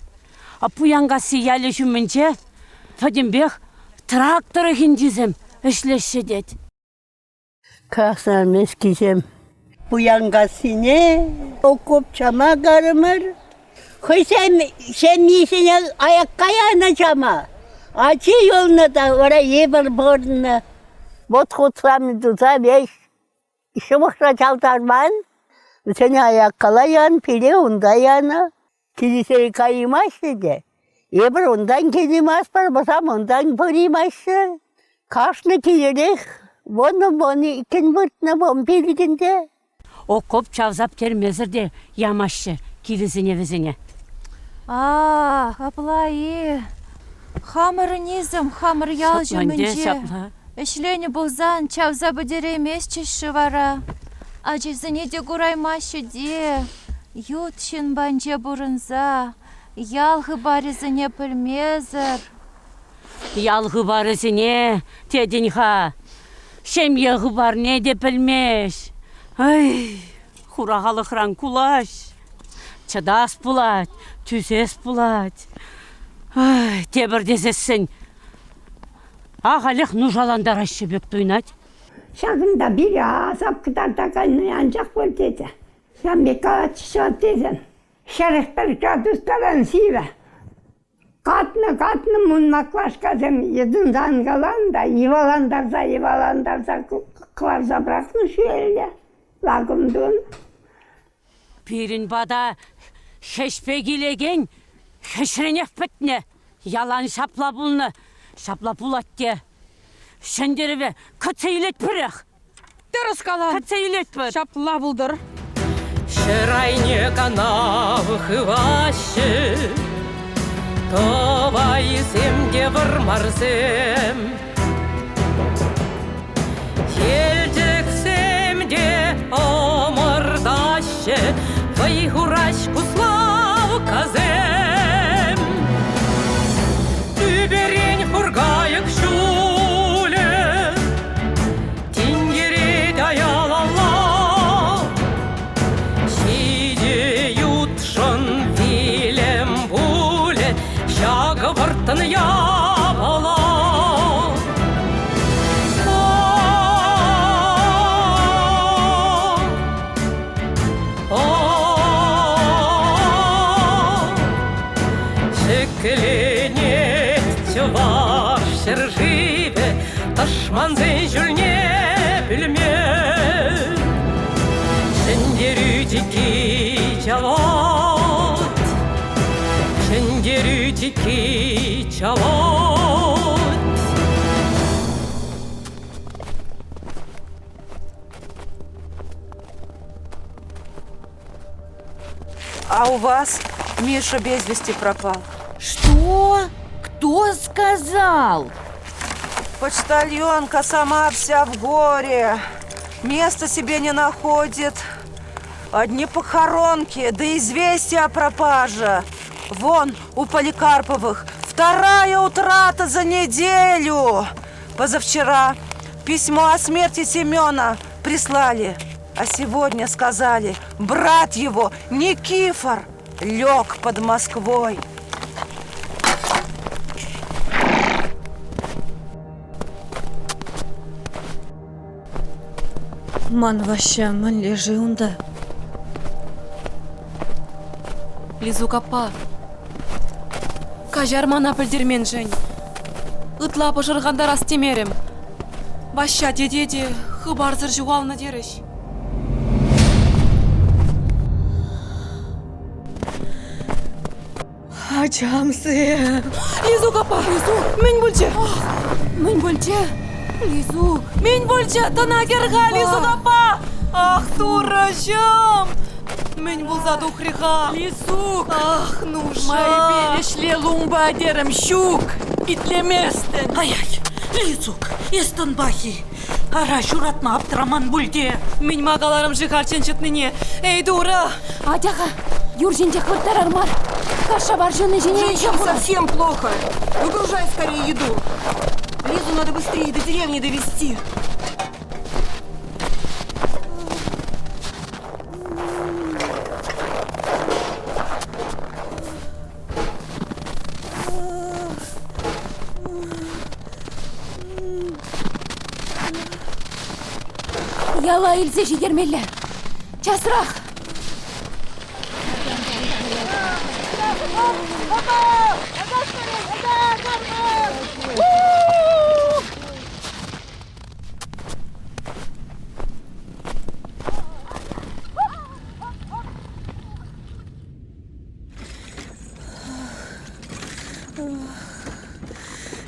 Пуянкасси ялӗ ҫумӗнче пӗтӗмпех Трак тӑрӑхӗнчисем ӗҫлеҫҫӗ тет. Красноармейскисем Пуянкассине окоп чама карӑмӑр. Хӑйсем ҫемйисене аякка янӑ чама. Ачи юлнӑ та вара эпир пурӑннӑ. Вот хутсам туса веҫ ҫывӑхра чавтарман. Вӗсене аяккала ян, пире унта янӑ. Килӗсене каймаҫҫӗ те. Эпир унтан килейместпӗр, вӗсем унтан пыраймаҫҫӗ. Кашни килӗрех вунӑ-вун иккӗн выртнӑ, вун пилӗкӗн те. Окоп чавса пӗтермесӗр те ямаҫҫӗ килӗсене вӗсене. А, апла-и? Хамӑрӑн-изм хамӑр ял ҫумӗнче. Ҫапла. Ӗҫленӗ пулсан чавса пӗтерейместчӗҫ-ши вара? Ачисене те кураймаҫҫӗ те. Ют ҫын панче пурӑнса, ял хыпарӗсене пӗлмесӗр. Ял хыпарӗсене тетӗн-ха, ҫемье хыпарне те пӗлмест. Ай, хура халӑхран кулаҫ. Чӑтас пулать, тӳсес пулать. Ай, тепӗр тесессӗн ахалех нушалантараҫҫӗ пек туйӑнать. Ҫакӑнта пире асап кӑтартаканни анчах пуль тетӗ. Ҫавӑн пек калатчӗҫ ваттисем. 41 градус таран сивӗ. Катнӑ-катнӑ мунмаклашкасем йӑтӑнсан калан та йӑвалантарса-йӑвалантарса кӑларса пӑрахнӑ ҫӳлелле лакӑм тунӑ. Пирӗн пата хӗҫпе килекен хӗҫренех пӗтнӗ. Ялан ҫапла пулнӑ, ҫапла пулать те. Ҫӗнтерӗве кӗтсе илетпӗрех. Тӗрӗс калан. Кӗтсе илетпӗр. Ҫапла пултӑр. Ҫӗр айне канав хываҫҫӗ, Тӑвайсем те вӑрмарсем. Елчӗксем те ӑмӑртаҫҫӗ, Вӑй хураҫ Куславккасем. Тӳперен хуркайӑк ҫулӗ Тинкерет аялалла. Ҫичӗ ютшӑн вилӗм пулӗ Ҫакӑ вӑрттӑн япала. Ҫӗкленет чӑваш ҫӗршывӗ тӑшмансен ҫулне пӳлме. Ҫӗнтерӳ чикки чавать, ҫӗнтерӳ чикки чавать. А у вас Миша без вести пропал. Что? Кто сказал? Почтальонка сама вся в горе. Места себе не находит. Одни похоронки, да известия о пропаже. Вон у Поликарповых вторая утрата за неделю. Позавчера письмо о смерти Семена прислали. А сегодня сказали, брат его, Никифор, лег под Москвой. Ман Ваҫҫа мӗнле-ши унта? Лизук аппа, каҫар мана пӗлтерменшӗн. Ытла пӑшӑрхантарас темерӗм. Ваҫҫа тете те хыпарсӑр ҫухалнӑ терӗҫ. Ачамсем! Лизук аппа! Лизук! Мӗн пулчӗ? Мӗн пулчӗ? Лизук! Мӗн пулчӗ? Тӑна кӗр-ха, Лизук аппа! Ах, турӑҫӑм! Мӗн пулса тухрӗ-ха? Лизук! Ах, нуша! Майӗпен ӗҫле лумпа терӗм, ҫук! Итлеместӗн! Ай-ай, Лизук, эс тӑнпах-и? Ара, ҫуратма аптраман пуль те. Мӗн-ма каларӑм-ши хальччен чӑтнине? Эй, Турӑ! Атя-ха, юр ҫинчех вырттарар мар. Каша варҫӑнни ҫине Женщине совсем плохо. Выгружай скорее еду. Лизу надо быстрее до деревни довести. Яла илсе ҫитермелле. Часрах!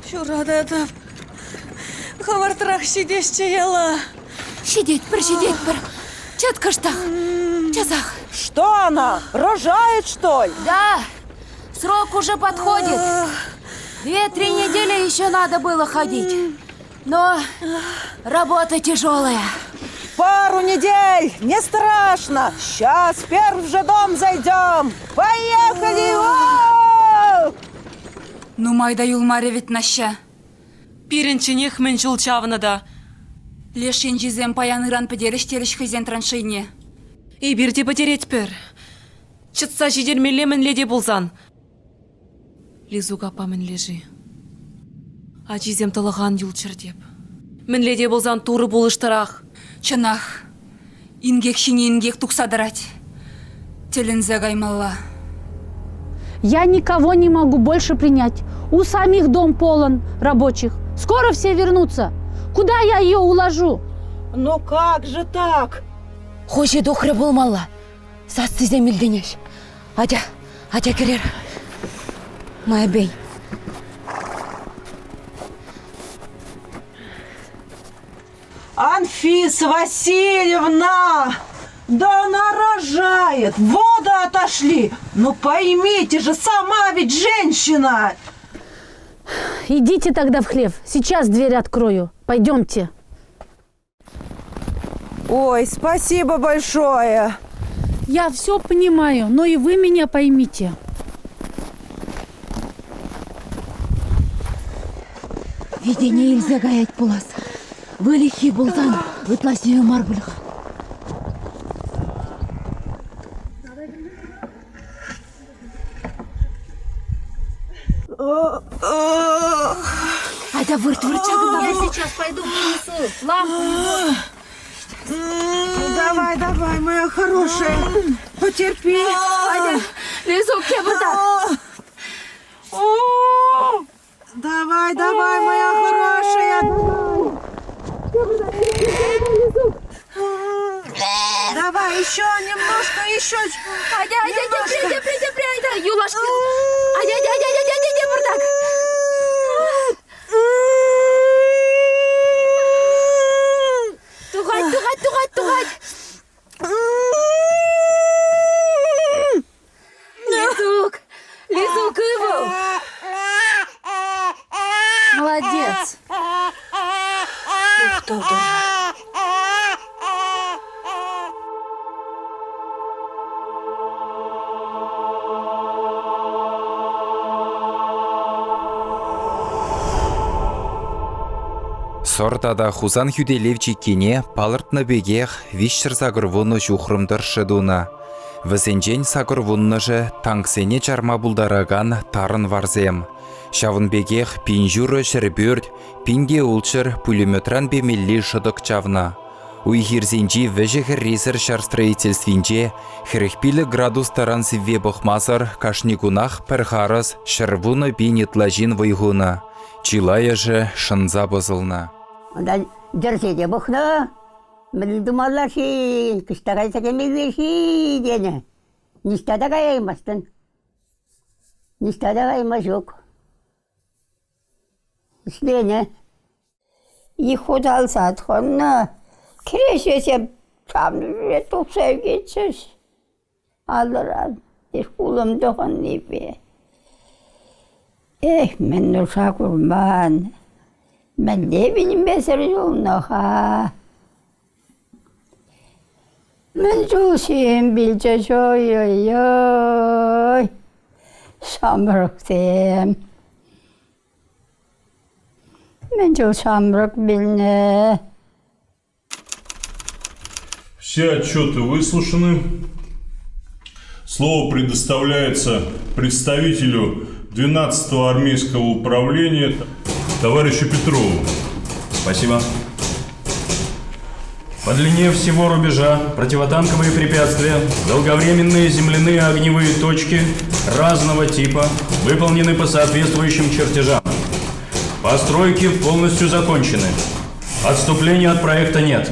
Ҫурататӑп. Хӑвӑртрах ҫитесчӗ яла. Ҫитетпӗр, ҫитетпӗр. Чӑт кӑштах. Часах. Что она, рожает, что ли? Да, срок уже подходит. Две-три недели еще надо было ходить. Но работа тяжелая. Пару недель, не страшно. Сейчас в первый же дом зайдем. Поехали! Нумай та юлмарӗ вӗт Наҫҫа. Пирӗнчченех мӗн чул чавнӑ та. Леш енчисем паян-ыран пӗтерӗҫ терӗҫ хӑйсен траншейне. Эпир те пӗтеретпӗр. Чӑтса ҫитермелле мӗнле те пулсан. Лизук аппа мӗнле-ши? Ачисем тӑлӑхан юлччӑр теп. Мӗнле те пулсан Турӑ пулӑштӑрах. Чӑнах, инкек ҫине инкек тухса тӑрать. Тӗлӗнсе каймалла. Я никого не могу больше принять. У самих дом полон рабочих. Скоро все вернутся. Куда я ее уложу? Ну как же так? Хуҫи тухрӗ пулмалла. Сассисем илтӗнӗҫ. Атя, атя кӗрер. Майӗпен. Анфиса Васильевна! Да она рожает! Воды отошли! Ну поймите же, сама ведь женщина! Идите тогда в хлев. Сейчас дверь открою. Пойдемте. Ой, спасибо большое. Я все понимаю, но и вы меня поймите. Витене илсе каять пулас. Выльӑххи пулсан ытла сивӗ мар пуль-ха. Атя вырт, вырт ҫакӑнта. Я сейчас пойду принесу лампу. Давай, давай, моя хорошая, потерпи. Атя, Лизук, тепӗртак. Давай, давай, моя хорошая, давай. Давай, еще немножко, еще. Атя, атя, тепре, тепре, тепре, айта, юлашки. Атя, атя, атя, атя, атя, тепӗртак. Тухать, тухать, тухать, тухать. Лизук, Лизук ывӑл. Молодец. Сӑр тата Хусан хӳтӗлев чиккине палӑртнӑ пекех 380 ҫухрӑм тӑршшӗ тунӑ. Вӗсенчен сакӑрвуннӑшӗ танксене чарма пултаракан тарӑн варсем. Ҫавӑн пекех 1500 ҫӗрпӳрт, 1600 пулеметран пемелли шӑтӑк чавнӑ. Уй-хирсенчи вӗҫӗ-хӗррисӗр ҫар строительствинче 45 градус таран сивве пӑхмасӑр кашни кунах пӗр харӑс 110 пин ытла ҫын вӑй хунӑ. Чылайӑшӗ шӑнса пӑсӑлнӑ. Унта йӗрсе те пӑхнӑ. Мӗн тумалла-ши, кӑҫта кайса кӗмелле-ши тенӗ. Ниҫта та каяймастӑн. Ниҫта та кайма ҫук. Ӗҫленӗ. Их хуталса тӑхӑннӑ. Кӗреҫесем чавнӑ тухса ӳкетчӗҫ алӑран. Улӑм тӑхӑннипе. Эх, мӗн нуша курман. Мӗнле вилмесӗр юлнӑ-ха? Мӗн чул ҫын вилчӗҫ, ой-ой-ой, ҫамрӑксем. Мӗн чул ҫамрӑк вилнӗ. Все отчеты выслушаны. Слово предоставляется представителю 12-го армейского управления товарищу Петрову. Спасибо. По длине всего рубежа противотанковые препятствия, долговременные земляные огневые точки разного типа выполнены по соответствующим чертежам. Постройки полностью закончены. Отступления от проекта нет.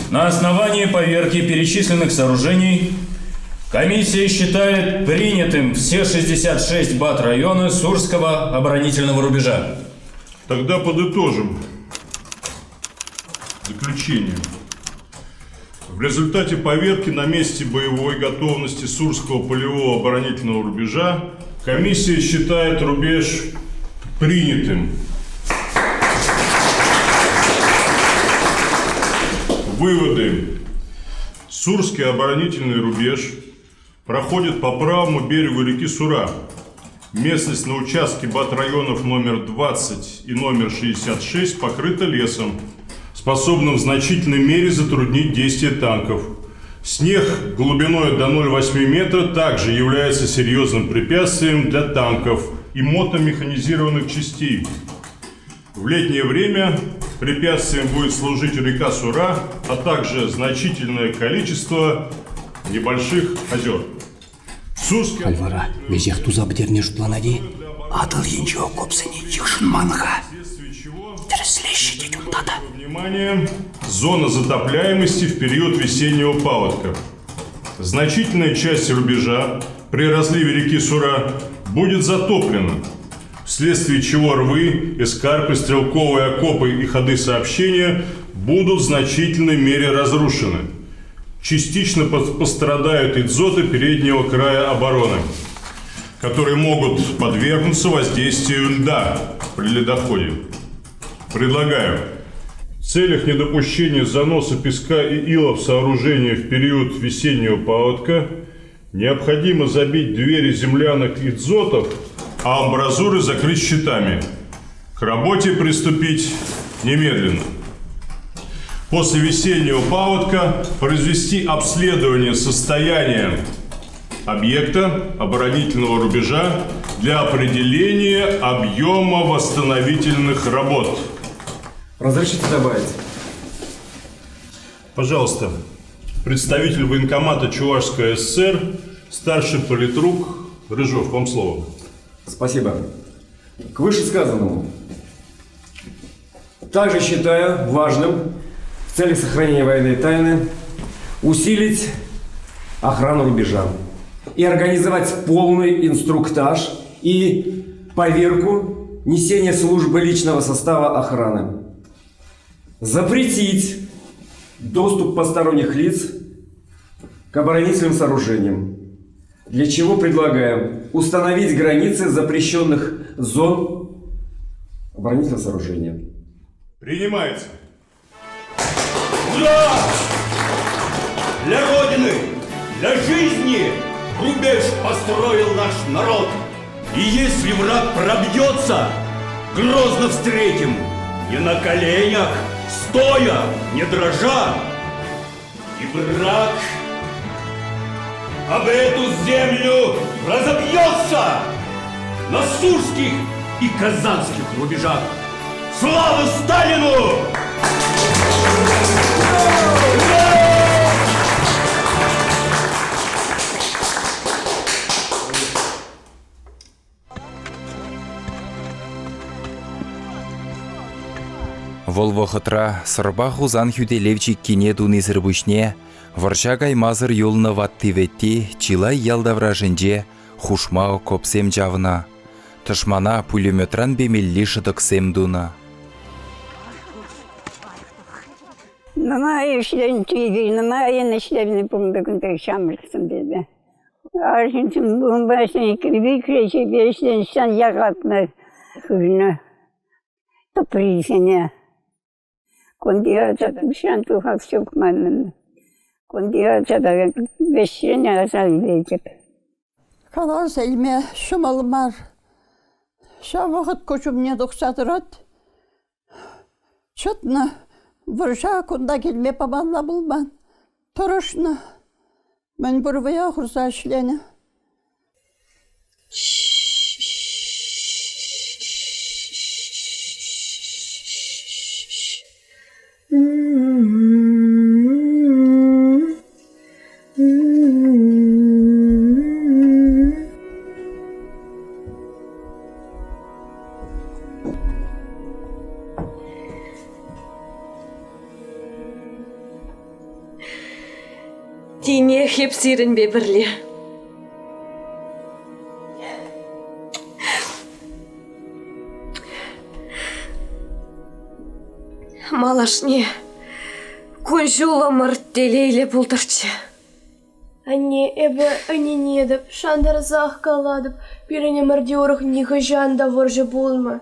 На основании поверки перечисленных сооружений комиссия считает принятым все 66 бат района Сурского оборонительного рубежа. Тогда подытожим заключение. В результате поверки на месте боевой готовности Сурского полевого оборонительного рубежа комиссия считает рубеж принятым. Выводы. Сурский оборонительный рубеж проходит по правому берегу реки Сура. Местность на участке бат-районов номер 20 и номер 66 покрыта лесом, способным в значительной мере затруднить действия танков. Снег глубиной до 0,8 метра также является серьезным препятствием для танков и мотомеханизированных частей. В летнее время препятствием будет служить река Сура, а также значительное количество небольших озер. Халь вара веҫех туса пӗтерме шутланать-и? Атӑл енчи окопсене йышӑнман-ха. Тӗрӗслеҫҫӗ тет унта та. Внимание! Зона затопляемости в период весеннего паводка. Значительная часть рубежа при разливе реки Сура будет затоплена, вследствие чего рвы, эскарпы, стрелковые окопы и ходы сообщения будут в значительной мере разрушены. Частично пострадают и дзоты переднего края обороны, которые могут подвергнуться воздействию льда при ледоходе. Предлагаю в целях недопущения заноса песка и ила в сооружение в период весеннего паводка необходимо забить двери землянок и дзотов, а амбразуры закрыть щитами. К работе приступить немедленно. После весеннего паводка произвести обследование состояния объекта оборонительного рубежа для определения объема восстановительных работ. Разрешите добавить? Пожалуйста, представитель военкомата Чувашской ССР, старший политрук Рыжов, вам слово. Спасибо. К вышесказанному. Также считаю важным в целях сохранения военной тайны усилить охрану рубежа и организовать полный инструктаж и поверку несения службы личного состава охраны. Запретить доступ посторонних лиц к оборонительным сооружениям, для чего предлагаем установить границы запрещенных зон оборонительного сооружения. Принимается. Ура! Для Родины, для жизни рубеж построил наш народ. И если враг пробьется, грозно встретим не на коленях, Стоя, не дрожа, и враг об эту землю разобьется на Сурских и Казанских рубежах. Слава Сталину! Вӑл вӑхӑтра Сӑрпа Хусан хӳтӗлев чиккине тунисӗр пуҫне вӑрҫа каймасӑр юлнӑ ватти-вӗтти чылай ял таврашӗнче хушма окопсем чавнӑ, тӑшмана пулеметран пемелли шӑтӑксем тунӑ. Нумай ӗҫленчӗ, нумайӑн ӗҫленӗ пулнӑ кунта ҫамрӑксемпе. Арҫынсем унпа ӗҫленӗ, ӗҫленӗ якатнӑ хывнӑ тӑприсене. Кунти ачасем тухас ҫук манӑн. Кунти ача та вӗҫрен аса илетӗп. Каласа илме ҫӑмӑл мар. Ҫав вӑхӑт куҫ умне тухса тӑрать. Чӑтнӑ, вӑрҫа кунта килме памалла пулман. Тӑрӑшнӑ, мӗнпур вӑя хурса ӗҫленӗ. Тинех эп сирӗнпе пӗрле. Малашне кун-ҫулӑмӑр телейлӗ пултӑрччӗ. Анне, эпӗ ӗненетӗп, шантарсах калатӑп, пирӗн ӗмӗрте урӑх нихӑҫан та вӑрҫӑ пулмӗ.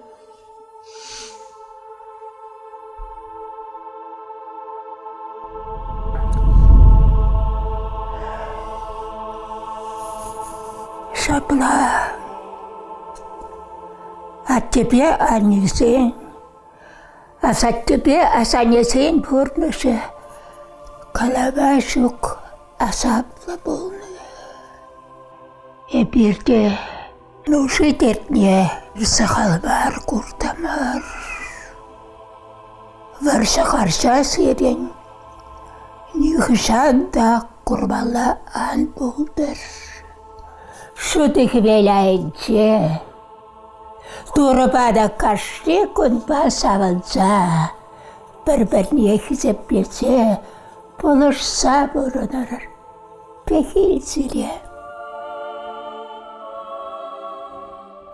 Ҫапла аттепе аннесен, асаттепе асаннесен пурнӑҫӗ калама ҫук асаплӑ пулнӑ. Эпир те нуши-тертне сахал мар куртӑмӑр. Вӑрҫӑ-харҫа сирӗн нихӑҫан та курмалла ан пултӑр. Ҫутӑ хӗвел айӗнче Турӑпа та кашни кунпа савӑнса, пӗр-пӗрне хисеплесе, пулӑшса пурӑнӑр. Пехил сире.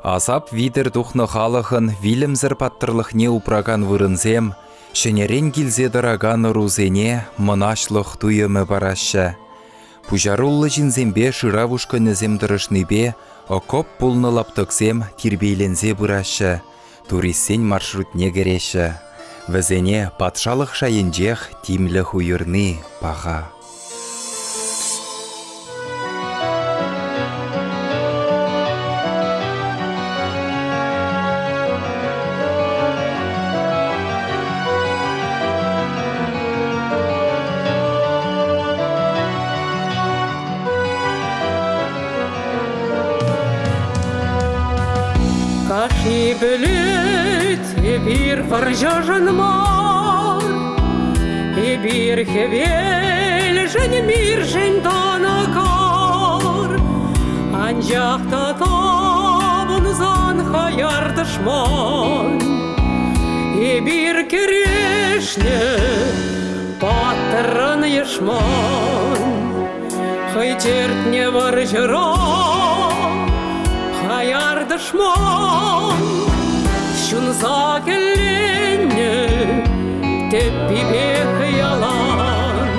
Асап витӗр тухнӑ халӑхӑн вилӗмсӗр паттӑрлӑхне упракан вырӑнсем ҫӗнӗрен килсе тӑракан ӑрусене мӑнаҫлӑх туйӑмӗ параҫҫӗ. Пуҫаруллӑ ҫынсемпе шырав ушкӑнӗсем тӑрӑшнипе окоп пулнӑ лаптӑксем тирпейленсе пыраҫҫӗ, туристсен маршрутне кӗреҫҫӗ. Вӗсене патшалӑх шайӗнчех тимлӗх уйӑрни паха. Кашни пӗлет, эпир вӑрҫӑшӑн мар, эпир хӗвелшӗн, миршӗн тӑнӑ кар. Анчах та тапӑнсан хаяр тӑшман, эпир кӗрешнӗ паттӑррӑн йӑшман. Хӑй тертне вӑрҫӑра хаяр тӑшман ҫунса кӗлленнӗ тӗппипех ялан.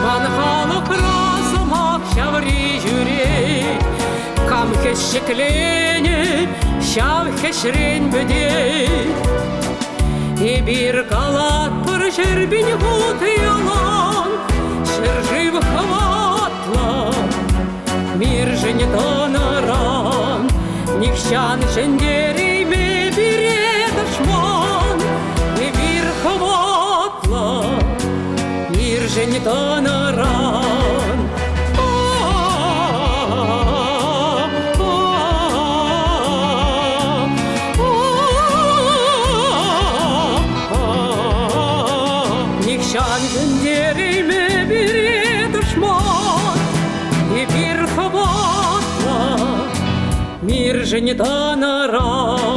Ман халӑхра сӑмах ҫаври ҫӳрет, Кам хӗҫ ҫӗкленӗ, ҫав хӗҫрен пӗтет. Эпир калатпӑр 100 000 хут ялан. ҫӗршыв хӑватлӑ, миршӗн тӑнӑран нихҫан ҫӗнтереймӗ пире тӑшман. Эпир хӑватлӑ, миршӗн тӑнӑран. Нихҫан ҫӗнтереймӗ пире тӑшман, эпир хӑватлӑ, миршӗн тӑнӑран.